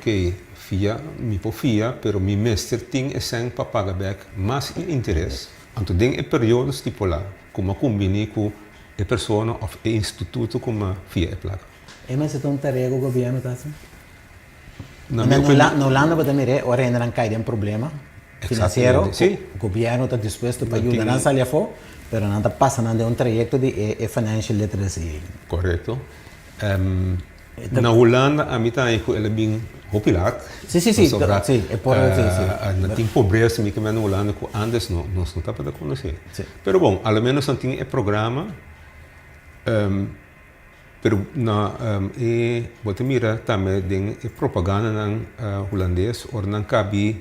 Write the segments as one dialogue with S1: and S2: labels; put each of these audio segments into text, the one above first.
S1: Ok, fia, mi por fia, pero mi mester tin e sèn pa paga bèk mas e interes. Anto den e periodo stipulá ku mi a kumbiní ku e persona òf e instituto ku mi a fia e plaka.
S2: E mester ta un tarea ku gobièrnu ta hasi?
S1: Na mi opinion.
S2: Na Hulanda bo ta mira ora hendenan kai den problema finansiero, gobièrnu ta dispuesto pa yuda nan sali afó, pero nan ta pasa nan den un trayekto di e financial literacy ei.
S1: Korekto. Na Hulanda ami ta haña ku el a bin hopi lat.
S2: Sí, sí, sí.
S1: Pasobra
S2: Sí, e por, sí, sí.
S1: nan tin pobresa mi kimen na Hulanda ku antes no nos no tabata konosé.
S2: Sí.
S1: Pero bon, a lo menos nan tin e programa, pero na e bo ta mira tambe den e propagandanan hulandes ora nan kabi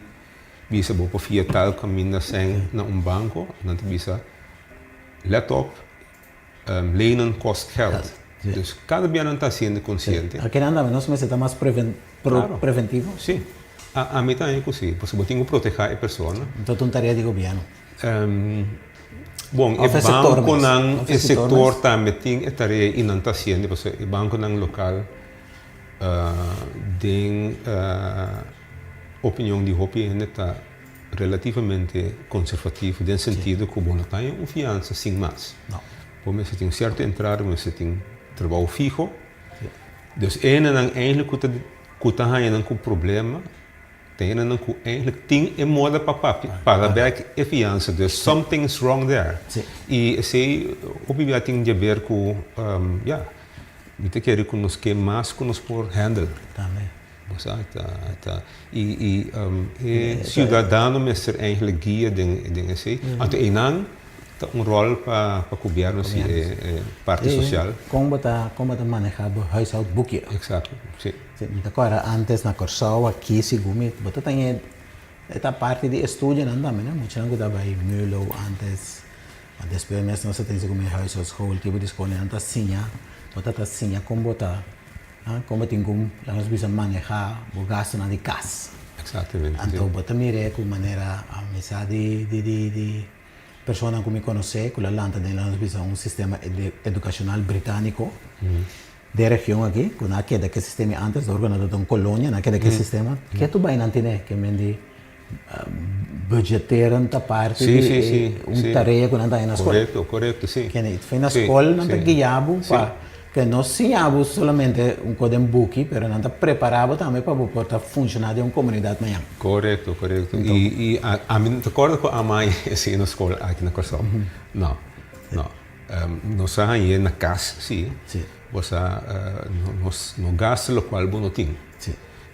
S1: bisa bo por fia tal kaminda sèn na un banko, nan ta bisa let op. Lenen kost geld. Dus kada bia nan ta hasiendo konsiente.
S2: Aki nan tambe nos mester ta mas preventivo.
S1: Si. Ami ta haña ku si. Pasobra bo tin ku protehá e persona.
S2: Anto ta un tarea di gobièrnu.
S1: Bon, e bankonan, e sektor tambe tin e tarea i nan ta hasiendo pasobra e bankonan lokal den opinion di hopi hende ta relativamente konservativo den sentido ku bo no ta haña un fiansa sin mas. Bo mester tin un sierto entrada, bo mester tin trabou fiho. Dus e hendenan eigenlijk ku ta ku ta haña nan ku problema ta hendenan ku eigenlijk tin e moda pa papia paga bek e fiansa. Dus something's wrong there. I esei hopi bia tin di haber ku ya mi ta kere ku nos ke mas ku nos por handle. Bo sa, ta, ta, i, i e ciudadano mester eigenlijk guia den, den esei. Anto einan ta un rol pa, pa gobierno si e, e parti social.
S2: Kon bo ta, kon bo ta maneha bo huishoudboekje.
S1: Exacto, si.
S2: Si, mi ta kòrda antes na Kòrsou aki segun mi, bo ta ten e, e ta parti di estudionan tambe, no? Muchanan ku ta bai mulo antes, ma despues mes nos ta ten segun mi huishoudschool, tipo di skol, nan ta siña, bo ta ta siña kon bo ta. Kon bo tin ku, laga nos bisa, manehá bo gastunan di kas.
S1: Exactamente, si.
S2: Anto bo ta mir'é ku manera mi sa di di di di personanan ku mi konosé ku lo lanta den, laga nos bisa, un sistema edukashonal britániko den region aki, ku nan a keda ku e sistema antes, dor ku nan tabata un kolonia, nan a keda ku e sistema. Ke tur bai nan tene? Ke men di budgeteren ta parti di un tarea ku nan ta haña na skol.
S1: Korekto, korekto, si.
S2: Kende fin na skol nan ta guia bo pa ke no siña bo solamente un kos den buki, pero nan ta prepara bo tambe pa bo por ta funshoná den un komunidat mañan.
S1: Korekto, korekto. I ami no ta kòrda ku a haña esei na skol aki na Kòrsou. No, no. Nos a hañ'é na kas, si. Bo sa nos no gasta lokual bo no tin.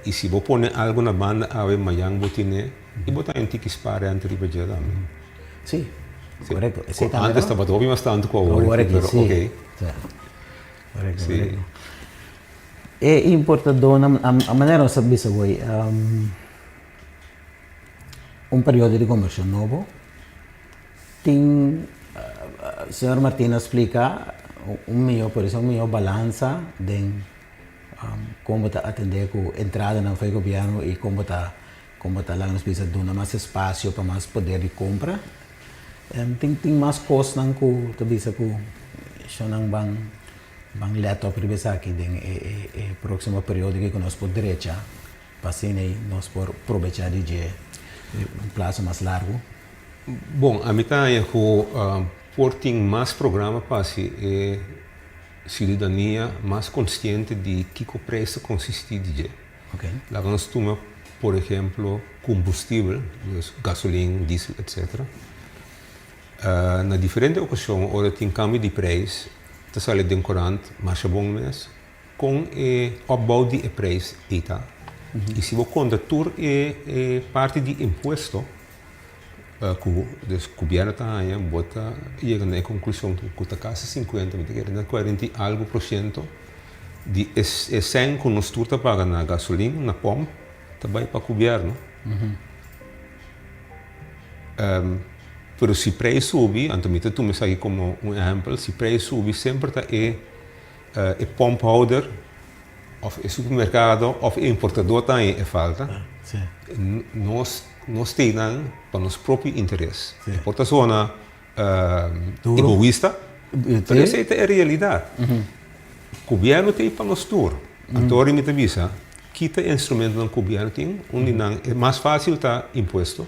S1: I si bo pone algu na banda awe mayan bo tine i bo ta un tiki spar rente riba dje tambe.
S2: Sí, korekto.
S1: Esei tambe Antes tabata hopi mas tantu ku awor,
S2: Awor aki,
S1: pero
S2: sí.
S1: oké.
S2: Sí. Korekto,
S1: Sí.
S2: korekto. E importadónan, a manera nos ta bisa awor, un periodo di kombersashon nobo tin, señor Martina a splika un mihó, por esei un mihó balansa den Kon bo ta atendé ku entradanan for e gobièrnu i kon bo ta kon bo ta laga nos bisa duna mas espasio pa mas poder di kompra. Tin tin mas kosnan ku ta bisa ku shonnan ban ban lèt òp riba esaki den e e e próksimo periodo ku nos por drecha pa asina ei nos por probechá di dje un plaso mas largu.
S1: Bon, ami ta haña ku por tin mas programa pa hasi e Siudadania mas konsiente di kiko preis ta konsistí di dje. Laga nos tuma por ehemplo kombustibel, dus gasolin, diesel etcetera. Na diferente okashon ora tin kambio di preis ta sali den korant masha bon mes kon e opbou di e preis ei ta. I si bo konta tur e parti di impuesto Ku dus gobierno ta haña bo ta yega na e konklushon ku ta kasi sinkuenta, mi ta kere na kuarenta i algu por siento di e sèn ku nos tur ta paga na gasolin, na pòmp, ta bai pa gobierno. Pero si preis subi, anto mi ta tuma esaki komo un ehèmpel, si preis subi semper ta e e pòmphouder òf e supermerkado òf e importador ta haña e falta. Nos Nos tei nan pa nos propio interes. E por ta zona egoista, pero esei ta e realidat. Gobierno tei pa nos tur. Anto ora mi ta bisa, Ki ta e instrumentonan ku gobièrnu tin? Un di nan, e mas fásil ta impuesto.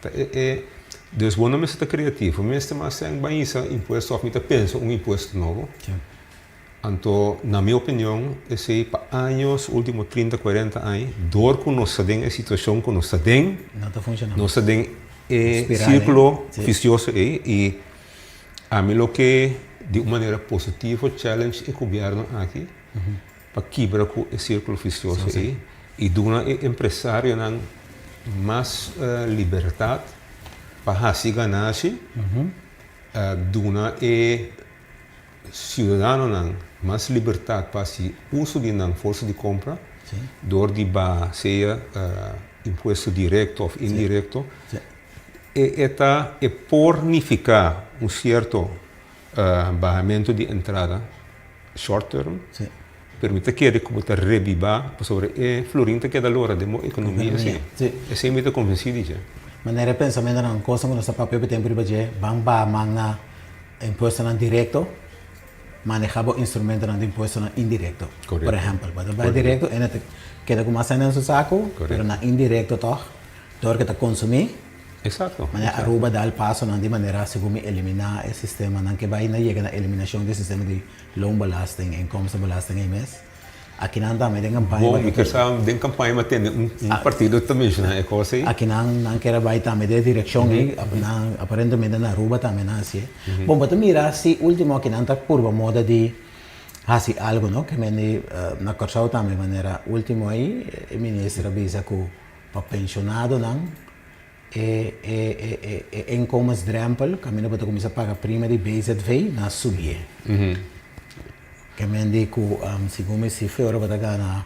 S1: Ta e e, dus bo no mester ta kreativo, mester mas sèn ban hisa impuesto òf mi ta pensa un impuesto nobo. Anto, na mi opinion, esei pa años, último trinta, kuarenta aña, dor ku nos ta den e situashon ku nos ta den,
S2: No ta funshoná.
S1: nos ta den e
S2: Spiral ei.
S1: sírkulo
S2: Sí.
S1: visioso ei i ami lo ke di un manera positivo challenge e gobièrnu aki pa kibra ku e sírkulo visioso ei i duna e empresarionan mas libertat pa hasi ganashi, duna e siudadanonan mas libertat pa hasi uso di nan forsa di kompra dor di baha sea impuesto direkto òf indirekto. E ta e por nifiká un sierto bahamentu di entrada short term, pero mi ta kere ku bo ta rebibá pasobra e florin ta keda lora den bo ekonomia si. Esei mi ta konvensí di dje.
S2: Manera e pensamentonan kosa ku nos ta papia hopi tempu riba dje, ban baha man na impuestonan direkto, maneha bo instrumentonan di impuestonan indirekto. Por ehèmpel, bo ta bai direkto e no ta keda ku mas sèn den su saku, pero na indirekto tòg, dor ke ta konsumí, Manera Aruba dal pasonan di manera segun mi eliminá e sistemanan ke bai na yega na eliminashon di e sistema di loonbelasting, inkomstenbelasting ei mes. Akinan tambe den kampaña.
S1: Bon, mi kier sa den kampaña mi a tende un partido ta menshoná e kos ei.
S2: Akinan nan kier a bai tambe den e direkshon ei, nan aparentemente na Aruba tambe nan hasié. Bon, bo ta mira si ultimo akinan ta purba moda di hasi algu no, ke men di na Kòrsou tambe manera ultimo ei e minister a bisa ku pa penshonadonan E e e e inkomensdrempel kaminda bo ta kuminsá paga prima di BZV na subié. Ke men di ku segun mi sifra ora bo ta gana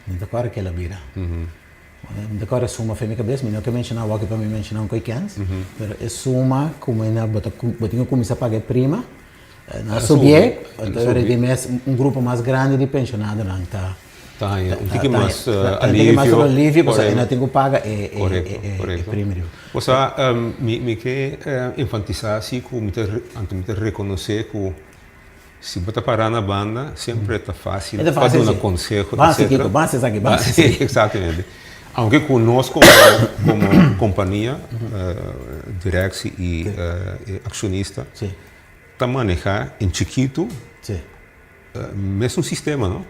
S2: mi no ta kòrda kila bira. Mi ta kòrda e suma for mi kabes, mi no ke menshoná awor pa mi menshoná un koi kens, pero e suma ku mi na bo ta bo tin ku kuminsá paga e prima na subié, anto ora di mes un grupo mas grandi di penshonadonan ta.
S1: Ta haña un tiki mas alivio.
S2: Alivio pasobra e no tin ku paga e prima riba.
S1: Osea, mi ke enfatisá si ku mi ta anto mi ta rekonosé ku si bo ta pará na banda semper ta fásil pa duna konseho etcetera.
S2: Ban hasi esaki, ban hasi esaki.
S1: Eksaktamente. Aunke ku nos komo komo kompania, direksi i akshonista ta manehá en chikitu. Mesun sistema no.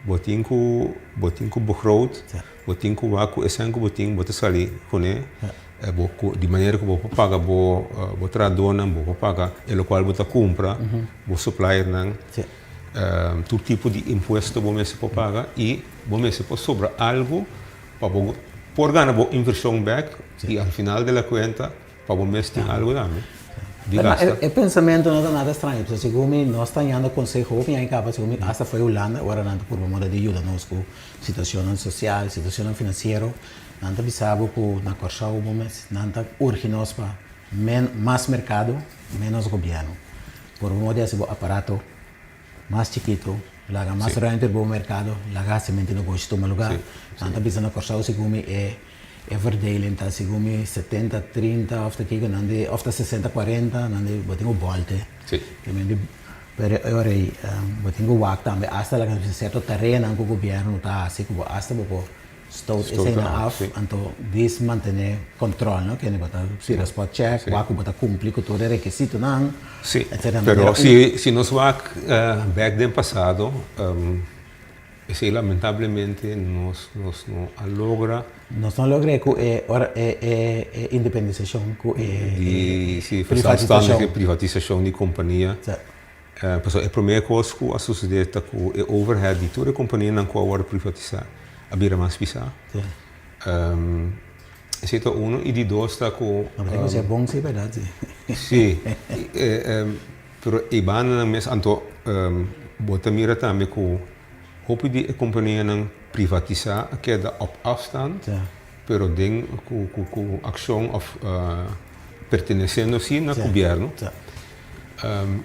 S1: Bo tin ku bo tin ku begroot, bo tin ku wak ku esnan ku bo tin bo ta sali kuné bo ku di manera ku bo por paga bo bo trahadónan, bo por paga e lokual bo ta kumpra, bo suppliernan, tur tipo di impuesto bo mester por paga i bo mester por sobra algu pa bo por gana bo invershon bèk i al final de la kuenta Pa bo mes tin algo tambe di gasta.
S2: E pensamentu no ta nada straño, pasobra segun mi nos ta hañando konseho hopi aña kaba, segun mi asta for e Hulanda ora nan ta purba moda di yuda nos ku situashonnan sosial, situashonnan finansiero, nan ta bisa bo ku na Kòrsou bo mes nan ta urgi nos pa mas merkado, ménos gobièrnu. Purba moda di hasi bo aparato mas chikitu, laga mas ruimte riba bo merkado, laga hasimentu di negoshi tuma lugá. Nan ta bisa na Kòrsou segun mi e E verdeling ta segun mi setenta trinta of ta kiko nan di of ta sesenta kuarenta nan di bo tin ku bolte.
S1: Si.
S2: Ke men di pero e ora ei bo tin ku wak tambe asta laga nos sierto tareanan ku gobièrnu ta hasi ku bo asta bo por stoot eseinan af anto dis mantené kòntròl no kende bo ta tira spot check wak ku bo ta kumpli ku tur e rekisitonan
S1: Si pero si si nos wak bèk den pasado Esei lamentablemente nos nos no a logra.
S2: Nos no a logra ku e ora e e e independisashon ku e
S1: Di si
S2: privatisashon.
S1: Privatisashon di kompania.
S2: Sa.
S1: Pasobra e promé kos ku a susedé ta ku e overhead di tur e kompanianan ku a wòrdu privatisá a bira mas pisá.
S2: Si.
S1: Esei ta uno i di dos ta ku.
S2: No bo tin ku ser bon si bèrdat si.
S1: Si. Pero e bandanan mes anto bo ta mira tambe ku Hopi di e kompanianan privatisá a keda op afstand, pero den ku ku akshon òf pertenesiendo si na gobièrnu.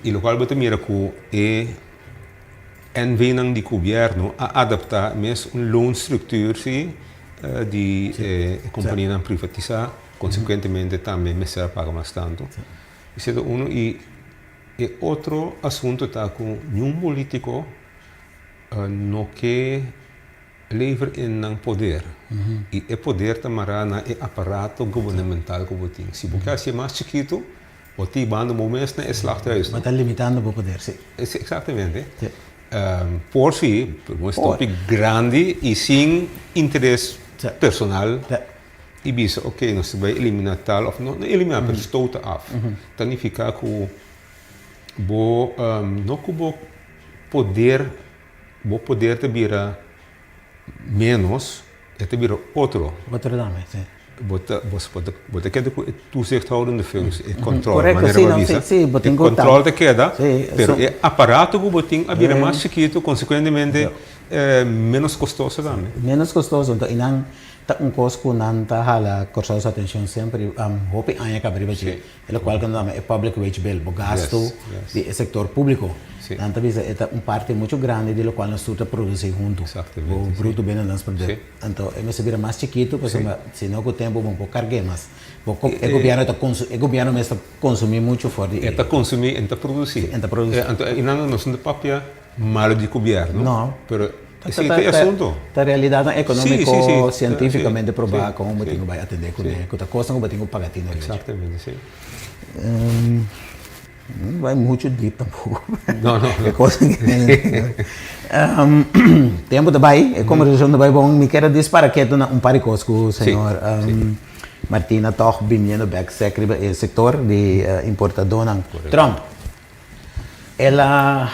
S1: I lokual bo ta mira ku e NVnan di gobièrnu a adaptá mes un loonstructuur si di e kompanianan privatisá, konsekuentemente tambe mester a paga mas tantu. Esei ta unu. I e otro asuntu ta ku niun polítiko no ke. Lever in nan poder i e poder ta mará na e aparato gubernamental ku bo tin. Si bo ke hasié mas chikitu, bo ta hibando bo mes na e slachthuis.
S2: Bo ta limitando bo poder, si.
S1: Eksaktamente. Por si, un stòpi grandi i sin interes personal i bisa, oke, nos ta bai eliminá tal òf no eliminá, pero stoute af. Ta nifiká ku bo no ku bo poder Bo poder ta bira ménos, e ta bira otro.
S2: Otro tambe, si.
S1: Bo ta, bo ta, bo ta keda ku e toezichthoudende functie, e kòntròl,
S2: Korekto,
S1: manera
S2: si,
S1: bo a
S2: no,
S1: bisa.
S2: si, si, bo
S1: E
S2: tin ku ta.
S1: kòntròl ta keda,
S2: Si,
S1: pero
S2: so.
S1: e aparato ku bo tin a bira mas chikitu, konsekuentemente ménos kostoso tambe.
S2: Ménos kostoso, enton einan ta un kos ku nan ta hala Kòrsou su atenshon semper i hopi aña kaba riba dje. E lokual ku nan ta yama e public wage bill, bo gastu di e sektor públiko. Nan ta bisa e ta un parti muchu grandi di lokual nos tur ta produsí huntu, bo bruto binnenlands product. Anto e mester bira mas chikitu pasobra si no ku tempu bo no por karg'é mas. Bo e gobièrnu ta e gobièrnu mes ta konsumí muchu for di
S1: e. E ta konsumí, e ta produsí.
S2: E ta produsí.
S1: Anto einan nos no ta papia Malo di gobierno.
S2: No.
S1: Pero esey ta e asunto.
S2: Ta realidadnan economico cientificamente proba con bo tin cu bay atende cune, cu ta cosnan cu bo tin cu paga tino riba dje.
S1: Exactamente, si.
S2: No bay mucho diep tampoco.
S1: No, no.
S2: E cosnan Tempo ta bay, e conversacion ta bay bon. Mi kier a dispara keto na un par di cos cu señor Martina toch biniendo bek sek riba e sector di importadonan. Trump. El a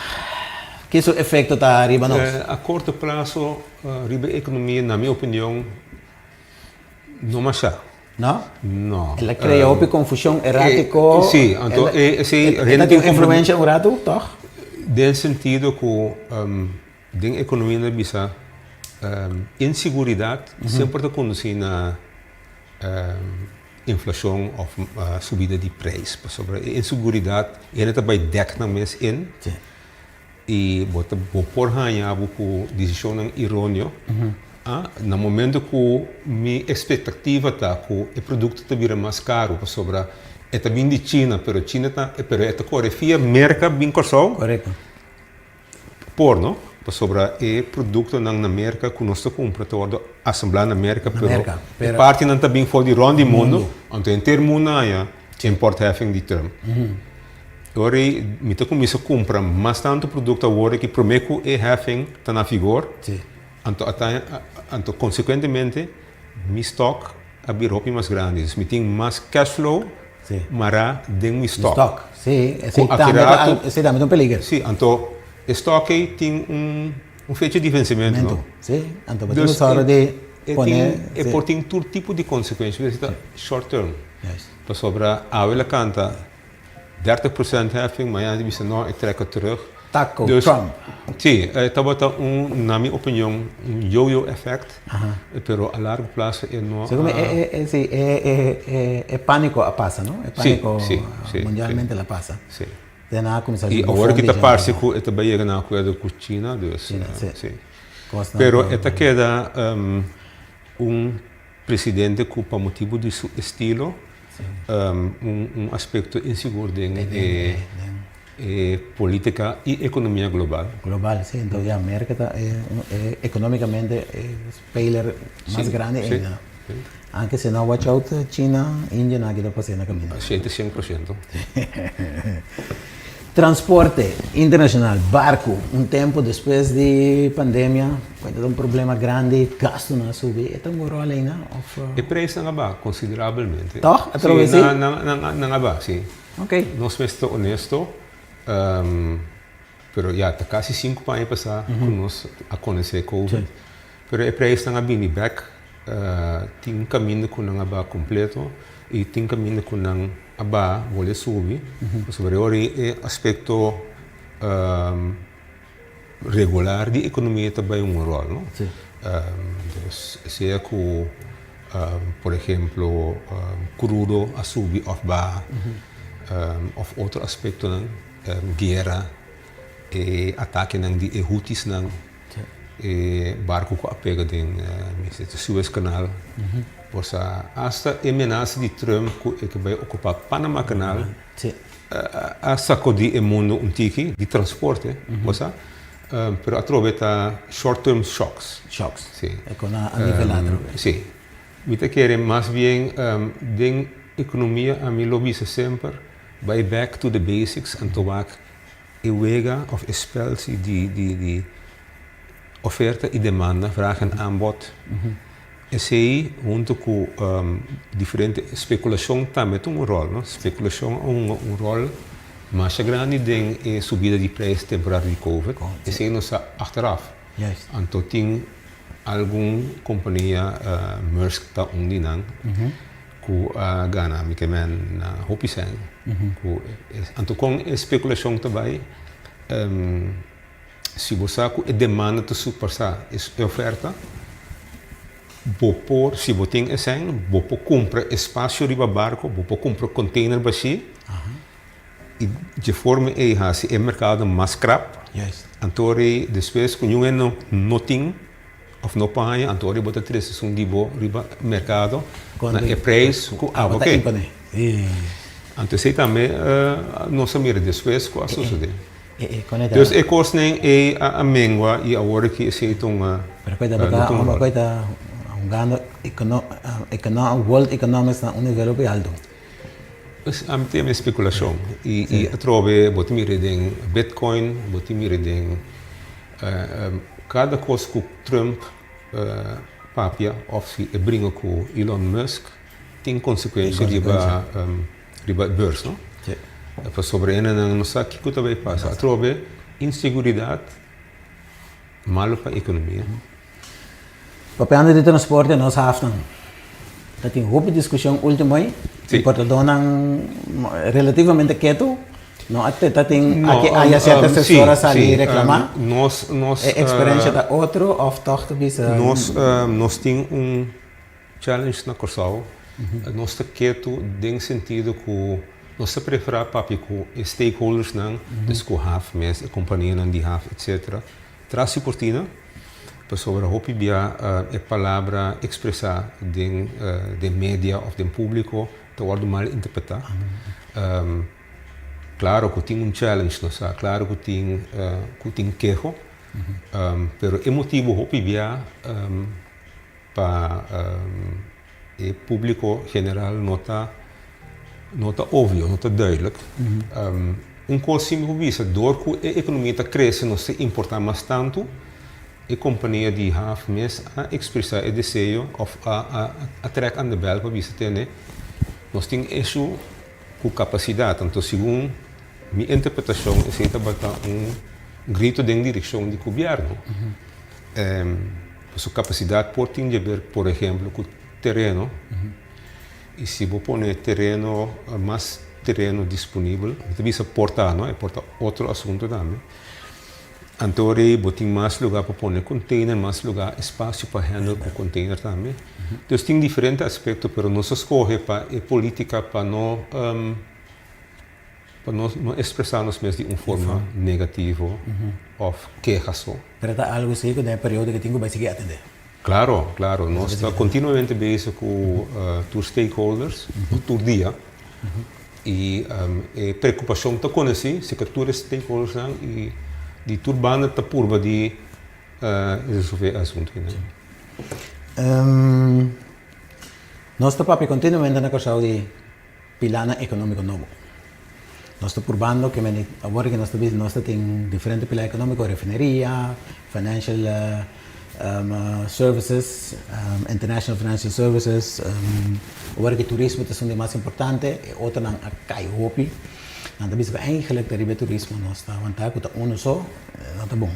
S2: Ki su efekto ta riba nos?
S1: A korto plaso riba e ekonomia, na mi opinion, no mashá.
S2: No?
S1: No.
S2: El a krea hopi konfushon erátiko.
S1: Sí, anto esei
S2: El a tin un influensha un ratu, tòg?
S1: Den sentido ku den ekonomia nan ta bisa inseguridat semper ta kondusí na Inflacion of subida di prijs pasobra e inseguridad hende ta bay dek nan mes in y bo ta bo por haña bo cu decisionnan eroneo na momento cu mi expectativa ta cu e producto ta bira mas caro pasobra e ta bin di China pero China ta pero e ta core via Merca bin Corsou. Por no, pasobra e produktonan na Merka ku nos ta kumpra ta wòrdu asamblá na Merka, pero e partinan ta bin for di rònt di mundu, anto henter mundu a haña importheffing di Trump. E ora ei mi ta kuminsá kumpra mas tantu produkto awor aki promé ku e heffing ta na vigor, anto ata anto konsekuentemente mi stòk a bira hopi mas grandi, dus mi tin mas cash flow mará den mi stòk.
S2: Stòk, sí. Esei tambe ta, esei tambe ta un peliger.
S1: Sí, anto e stòk ei tin un un fecha di vensementu, no?
S2: Sí, anto bo tin ku sòru di pone.
S1: E por tin tur tipo di konsekuensia, esei ta short term. Pasobra awe la kanta 30% heffing, mañana ta bisa no, ik trek het terug.
S2: Taco Trump.
S1: Sí, e tabata un, na mi opinion, un yo-yo effect, pero a largo plazo e no a.
S2: Segun mi, e, e, e panico a pasa, no? E panico mundialmente la pasa.
S1: Sí.
S2: Den a cuminsa
S1: I awor ki ta parse cu e ta bay yega na acuerdo cu China, dus.
S2: China, sí.
S1: Sí. Pero e ta keda un presidente cu pa motibo di su estilo, un aspecto insigur den e e politica y economia global.
S2: Global, si. Enton ya Merca ta e economicamente e speler mas grandi ainda. Anke si no watch out China, India nan aki ta pas'e na caminda.
S1: 100%.
S2: Transporte internacional, barco, un tempo despues di pandemia, cu ta un problema grandi, gastonan a subi, e ta un rol ainda of?
S1: E prijsnan a baha considerablemente.
S2: Toch? Atrobe
S1: si? Si, nan a baha, si.
S2: Ok.
S1: Nos mester ta honesto, pero ya ta casi cinco aña pasa cu nos a conoce covid, pero e prijsnan a bini bek, tin caminda cu nan a baha completo y tin caminda cu nan a baha bolbe subi, pasobra e ora e aspecto regular di economia ta bay un rol, no? Dus sea cu por ehemplo crudo a subi of baha of otro aspectonan, guera, e atakenan di e Houtisnan, e barco cu a pega den Suez Canal, por sa hasta e menasa di Trump cu e ke bay ocupa Panama Canal. A sacudi e mundo un tiki di transporte, bo sa. Pero atrobe ta short term shocks.
S2: Shocks.
S1: Si.
S2: E kon a nivelá atrobe.
S1: Si. Mi ta kere mas bien den ekonomia ami lo bisa semper bai back to the basics anto wak e wega of e spel si di di di oferta i demanda, vraag en aanbod. Esei hunto ku diferente spekulashon tambe ta un ròl, no? Spekulashon a hunga un ròl masha grandi den e subida di prijs temporada di covid. Esei nos sa achteraf. Anto tin algun kompania, Maersk ta un di nan, ku a gana mi ke men na hopi sèn. Ku anto kon e spekulashon ta bai? Si bo sa ku e demanda ta surpasá e oferta, bo por, si bo tin e sèn, bo por kumpra espasio riba barko, bo por kumpra konteiner bashí i dje forma ei hasi e merkado mas krap. Anto ora ei despues ku niun hende no tin òf no por haña, anto ora ei bo ta trese esun di bo riba merkado na e preis ku abo ke. Anto esei tambe nos a mira despues ku a sosodé. Dus e kosnan ei a mengua i awor aki esei ta un
S2: Pero koe ta un ròl. Koe ta hungando world economics na un nivel hopi alto.
S1: Pues ami ta yama spekulashon i atrobe bo ta mira den bitcoin, bo ta mira den kada kos ku Trump papia òf si e bringa ku Elon Musk tin konsekuensia riba Riba e beurs, no?
S2: Sí.
S1: Pasobra hendenan no sa kiko ta bay pasa. Atrobe, inseguridat malo pa ekonomia.
S2: Papiando di transporte nos hafnan ta tin hopi diskushon ultimo ei.
S1: Sí.
S2: Importadónan relativamente ketu. No a ta tin aki aya sierto asesor a sali reklamá.
S1: Nos, nos.
S2: E eksperensia ta otro òf tòg ta bisa.
S1: Nos, nos tin un. Challenge na Kòrsou, nos ta ketu den sentido ku nos ta preferá papia ku e stakeholdersnan, dus ku haf mes, e kompanianan di haf etcetera, tras di kortina, pasobra hopi bia e palabra ekspresá den den media òf den públiko ta wòrdu mal interpretá. Klaro ku tin un challenge nos sa, klaro ku tin ku tin keho, pero e motibu hopi bia Pa e públiko general no ta no ta obvio, no ta duidelijk. Un kos si mi por bisa, dor ku e ekonomia ta krese nos ta importá mas tantu, e kompania di haf mes a ekspresá e deseo òf a a a trèk aan de bèl pa bisa tene nos tin issue ku kapasidat. Anto segun mi interpretashon esei tabata un grito den direkshon di gobièrnu. Su capacidad por tin di haber, por ehemplo, cu tereno. Y si bo pone tereno, mas tereno disponibel, mi ta bisa por ta, no? E por ta otro asunto tambe. Anto rei bo tin mas lugar pa pone container, mas lugar, espacio pa handle cu container tambe. Dus tin diferente aspecto, pero nos a scoge pa e politica pa no. Pa nos no expresá nos mes di un forma negativo òf keha so.
S2: Pero ta algu si ku den e periodo ku tin ku bai sigui atendé.
S1: Klaro, klaro. Nos ta kontinuamente bezig ku tur stakeholders, tur dia. I e preokupashon ta konosí, si ku tur e stakeholdersnan i di tur banda ta purba di resolvé e asuntu ei.
S2: Nos ta papia kontinuamente na Kòrsou di. Pilanan ekonómiko nobo. Nos ta purbando ke mende awor ke nos ta bisa nos ta tin diferente pilar ekonómiko, refineria, financial services, international financial services, awor ke turismo ta esun di mas importante, e otronan a kai hopi. Nan ta bisa ku eigenlijk ta riba e turismo nos ta wantá ku ta unu so, no ta bon.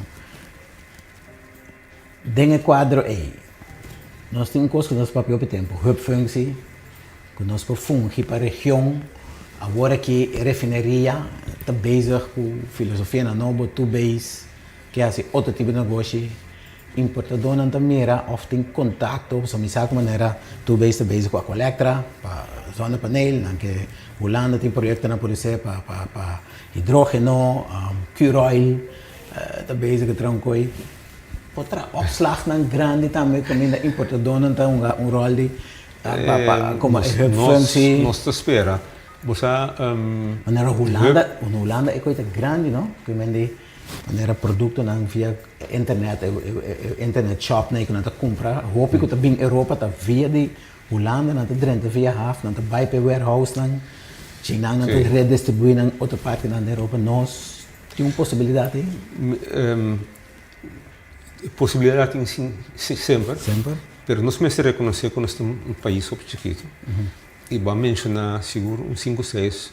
S2: Den e kuadro ei, nos tin un kos ku nos papia hopi tempu, hubfunctie, ku nos por fungi pa region. Awor aki e refineria ta bezig ku filosofianan nobo, two base, ke hasi otro tipo di negoshi. Importadónan ta mira òf tin kontakto, pasobra mi sa ku manera two base ta bezig ku Aqualectra pa zonnepaneel, nan ke Hulanda tin proyektonan por esei pa pa hidrógeno, Curoil ta bezig ku trankoi. Por traha opslagnan grandi tambe kaminda importadónan ta hunga un ròl di pa pa komo e hubfunctie.
S1: Nos ta spera. Bo sa
S2: Manera Hulanda, Hulanda e koi ta grandi no, ku men di. Manera produktonan via internet, e internet shopnan ku nan ta kumpra, hopi ku ta bin Europa ta via di Hulanda, nan ta drenta via haf, nan ta bai pa e warehousenan, dje nan nan ta redistribuí nan otro partinan di Europa. Nos tin un posibilidat ei?
S1: E posibilidat tin semper. Semper. Pero nos mester rekonosé ku nos ta un pais hopi chikitu i bo a menshoná sigur un sinku seis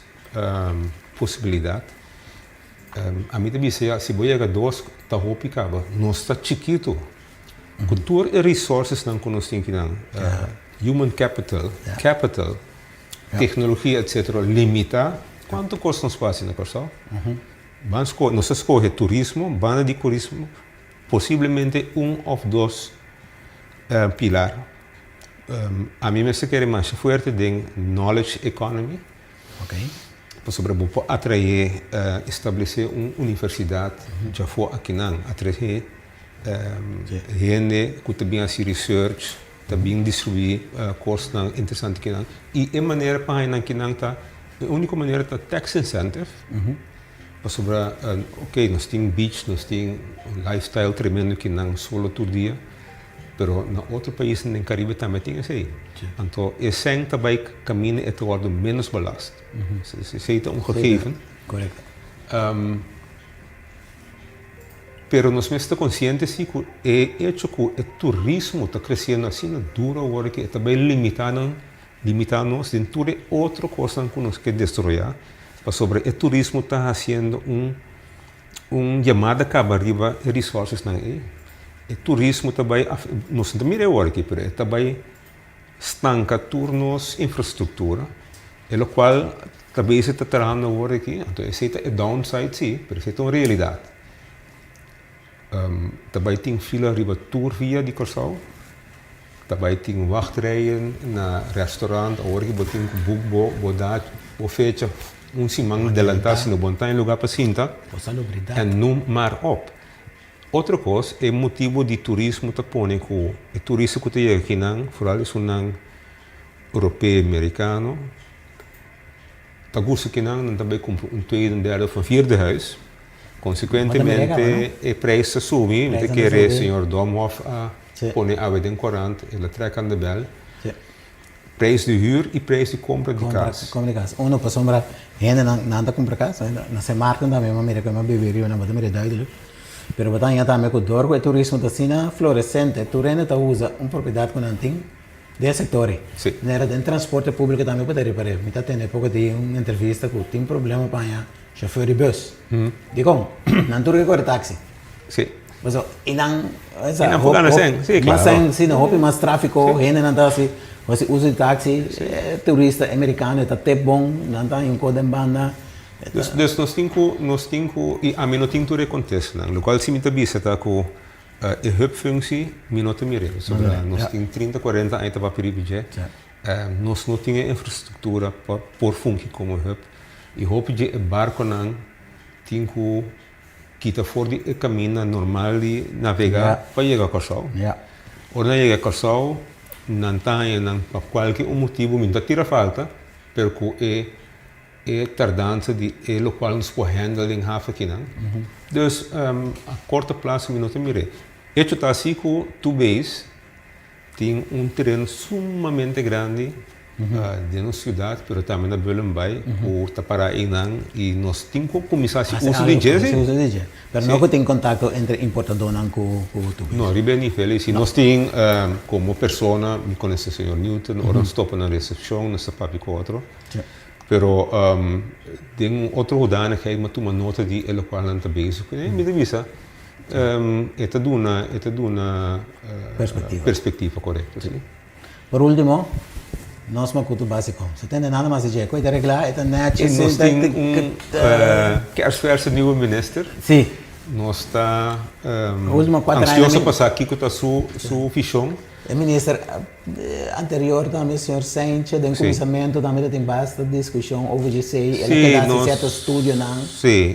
S1: posibilidat. Ami ta bisa ya, si bo yega dos ta hopi kaba. Nos ta chikitu. Ku tur e resourcesnan ku nos tin kinan, human capital, capital, teknologia etcetera, limitá, kuantu kos nos por hasi na Kòrsou? Ban sko, nos ta skohe turismo, banda di turismo, posiblemente un òf dos pilar. Ami mester kere masha fuerte den knowledge economy. Pasobra bo por atraé, establesé un universidat djafó akinan, atraé hende ku ta bin hasi research, ta bin distribuí kosnan interesante kinan. I e manera pa haña nan kinan ta, e úniko manera ta tax incentive, pasobra oke nos tin beach, nos tin un lifestyle tremendo kinan solo tur dia. Pero na otro paisnan den Caribe tambe tin esei. Anto e sèn ta bai kaminda e ta wòrdu ménos belast. Esei ta un gegeven.
S2: Korekto.
S1: Pero nos mester ta konsiente si ku e echo ku e turismo ta kresiendo asina duro awor aki e ta bai limitá nan, limitá nos den tur e otro kosnan ku nos ke desaroyá pasobra e turismo ta hasiendo un Un yamada kaba riba e resourcesnan ei. E turismo ta bai, nos no ta mira e awor aki, pero e ta bai stanka tur nos infrastruktura, e lokual ta bezig ta trahando awor aki. Anto esei ta e downside si, pero esei ta un realidat. Ta bai tin fila riba tur via di Kòrsou, ta bai tin wachtrijen na restaurant, awor ki bo tin ku boek bo bo dat bo fecha un siman delantá si no bo no ta den lugar pa sinta en noem maar op. Otro kos, e motibu di turismo ta pone ku e turista ku ta yega akinan, foral esunnan europeo i merikano, Ta gusta kinan nan ta bay cumpra un tweede, un derde of un vierde huis. Consecuentemente e prijs ta subi. Mi ta kere señor Domhof a pone awe den corant, el a trek aan de bel. Prijs di huur y prijs di compra di cas.
S2: Compra di cas. Uno pasobra hendenan nan ta cumpra cas. Na Sint Maarten tambe mi a mira cu mi a bibi riba nan bo ta mira duidelijk. Pero bo ta haña tambe cu dor cu e turismo ta asina floresente tur hende ta usa un propiedad cu nan tin. Den sector ei.
S1: Sí.
S2: Manera den transporte publico tambe por ta ripar'é. Mi ta tende poco di un entrevista cu tin problema pa haña chauffeur di bus. Dicon? Nan tur ke core taxi.
S1: Sí.
S2: Paso y nan
S1: Y nan por gana cen. Sí, claro.
S2: Mas cen, sí, hopi mas trafico, hendenan ta haci haci uso di taxi, e turista e mericano e ta tip bon, nan ta haña un cos den banda.
S1: Dus, dus nos tin cu, nos tin cu, y ami no tin tur e contestanan. Locual si mi ta bisa ta cu E hubfunctie mi no ta mir'é, pasobra nos tin trinta, kuarenta aña ta papia riba dje. Nos no tin e infrastruktura pa por fungi komo hub. I hopi dje e barkonan tin ku kita for di e kaminda normal di navegá pa yega Kòrsou. Ora nan yega Kòrsou, nan ta haña nan pa kualke un motibu, mi no ta tira falta, pero ku e E tardansa di e lokual nos por handle den haf akinan. Dus a korto plaso mi no ta mir'é. Hecho ta asi ku tur bes tin un tereno sumamente grandi den nos siudat pero tambe na Bullenbaai ku ta pará einan i nos tin ku kuminsá hasi uso di dje si.
S2: Uso di dje. Pero no ku tin kontakto entre importadónan ku tur bes.
S1: No, riba e nivel ei si. Nos tin komo persona, mi konosé señor Newton, ora nos topa na resepshon nos ta papia ku otro. Pero den un otro hoedanigheid mi a tuma nota di e lokual nan ta bezig kuné. Mi ta bisa e ta duna e ta duna
S2: Perspektiva.
S1: perspektiva korekto, si.
S2: Por ultimo, nos makutu básiko. Si tende nada mas di dje, ku e ta reglá, e ta nèchi,
S1: E nos tin un kersverse nieuwe minister.
S2: Si.
S1: Nos ta ansioso pa sa kiko ta su su vishon.
S2: E minister anterior tambe, señor Seintje, den kuminsamentu tambe ta tin basta diskushon over dje esei, el a keda hasi sierto studionan,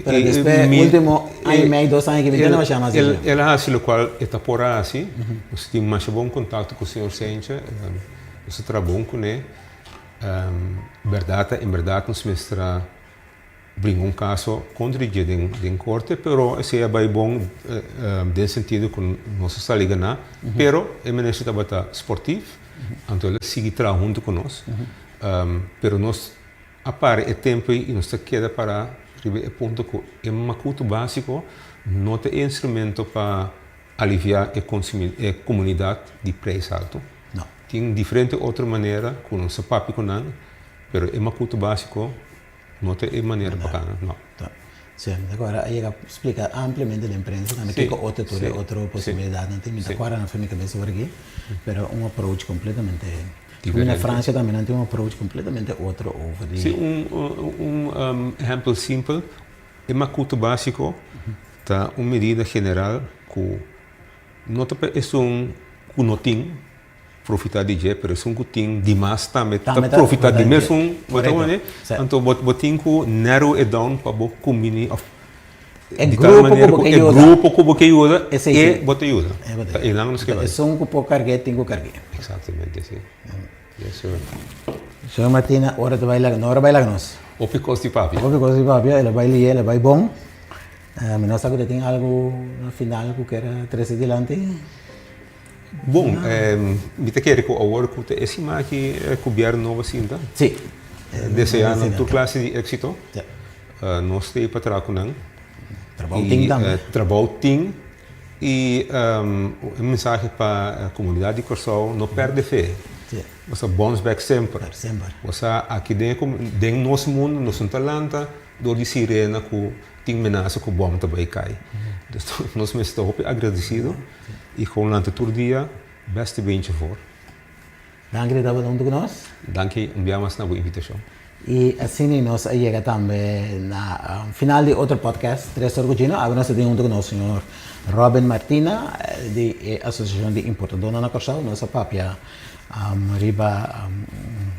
S2: pero despues ultimo aña i mei, dos aña ki mi tene masha mas di dje.
S1: El a hasi lokual e ta por a hasi, nos tin masha bon kontakto ku señor Seintje, nos ta traha bon kuné, bèrdat ta, en bèrdat nos mester a. bringa un kaso kontra dje den korte, pero esei a bai bon den sentido ku nos a sali ganá, pero e minister tabata sportief, anto el a sigui traha huntu ku nos, pero nos a para e tempu ei i nos ta keda pará riba e punto ku e makutu básiko no ta e instrumento pa aliviá e e komunidat di preis haltu. Tin diferente otro manera ku nos ta papia ku nan, pero e makutu básiko no ta e manera pa kana, no.
S2: Sí, mi ta kòrda a yega splika ampliamente den prensa tambe kiko otro tur e otro posibilidatnan tin. Mi ta kòrda nan for mi kabesa awor aki, pero un approach kompletamente. Diferente. Na Francia tambe nan tin un approach kompletamente otro over di.
S1: Sí, un ehèmpel simpel, e makutu básiko ta un medida general ku no ta pa esun ku no tin profitá di dje, pero esun ku tin dimas tambe ta profitá di mesun, bo ta wende? Anto bo tin ku narrow it down pa bo kumbiní òf
S2: di tal manera ku
S1: e grupo ku bo ke yuda e bo ta yuda. Ta einan nos ke bai.
S2: Esun ku por karg'é tin ku karg'é.
S1: Eksaktamente, si. Yes sir.
S2: Señor Martina, ora ta bai laga, no ora bai laga nos.
S1: Hopi kos di papia.
S2: Hopi kos di papia, el a bai lié, el a bai bon. Mi no sa ku ta tin algu na final ku kier a trese dilanti.
S1: Bon, mi ta kere ku awor ku ta e siman aki e gobièrnu nobo a sinta.
S2: Si.
S1: Deseá nan tur klase di éksito. Nos ta ei pa traha ku nan.
S2: Trabou tin tambe.
S1: Trabou tin. I un mensahe pa komunidat di Kòrsou, no pèrdè fe. Bo sa bòns bèk semper. Bo sa aki den nos mundu nos no ta lanta dor di sirena ku tin menasa ku bòm ta bai kai. Dus nos mester ta hopi agradesido i gewoon lanta tur dia beste beentje voor.
S2: Danki di tabata huntu ku nos.
S1: Danki un bia mas na bo invitashon.
S2: I asina nos a yega tambe na final di otro podcast Tres Or ku Gino. Awe nos ta tin huntu ku nos señor Robin Martina di e Asosiashon di Importadónan na Kòrsou. Nos a papia riba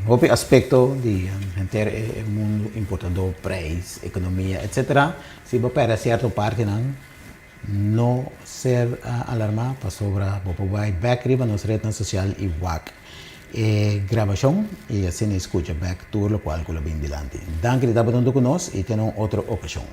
S2: hopi aspekto di henter e mundu importadó, preis, ekonomia, etsetera. Si bo pèrdè sierto partinan no ser alarmá pasobra bo por bai bèk riba nos retnan sosial i wak e grabashon i asina i skucha bèk tur lokual ku lo bin dilanti. Danki di tabata huntu ku nos i te na un otro okashon.